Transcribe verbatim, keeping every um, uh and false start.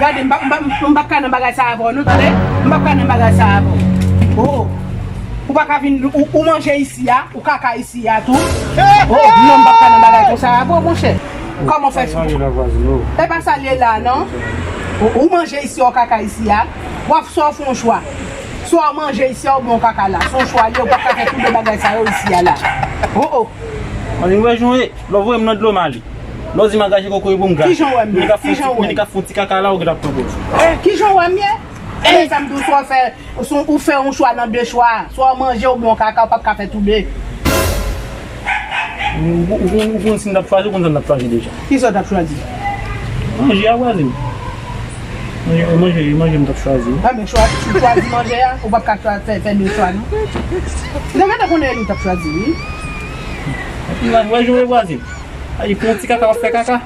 Gade, m p ap, m p ap, m p ap ka nan bagay sa avè w, non, tande? M p ap ka nan bagay sa avè w. Oh, oh. Ou pa ka vin, ou, ou manje isi a, ou kaka isi a tou. Oh, non, m p ap ka nan bagay konsa avè w, monchè. Kòman w fè? E pa sa l ye la, non. Ou, ou manje isi a, ou kaka isi a. W ap swa w fè yon chwa. Swa w manje isi a, oubyen w kaka la. Se yon chwa l ye, ou p ap ka fè tou de bagay sa yo isi a la. Oh, oh. Mwen wè jan w ye, lè w voye m nan dlo m ale. Lè w di m al gaje kokoye pou m gaje. Kijan w wè m ye? Kijan w wè m? Mwen ka fon ti kaka la, ou gentan pran pòz. Kijan w wè m ye? E sa m di w, swa w fè, swa w fè yon chwa nan de chwa. Swa w manje oubyen w kaka, ou p ap ka fè tou de. Ou, ou, ou, ou konn si m t ap chwazi, ou konn sa m t ap chwazi deja. Kisa w t ap chwazi? Manje a, vwazen. Manje, manje, manje m t ap chwazi. A, men chwa-, si w chwazi manje a, ou p ap ka chwa-, fè, fè de chwa, non. Ou te gentan konnen li w t ap chwazi, wi. Epi, wè, wè, jan w ye vwazen. Ay, pou yon ti kaka, w ap fè kaka.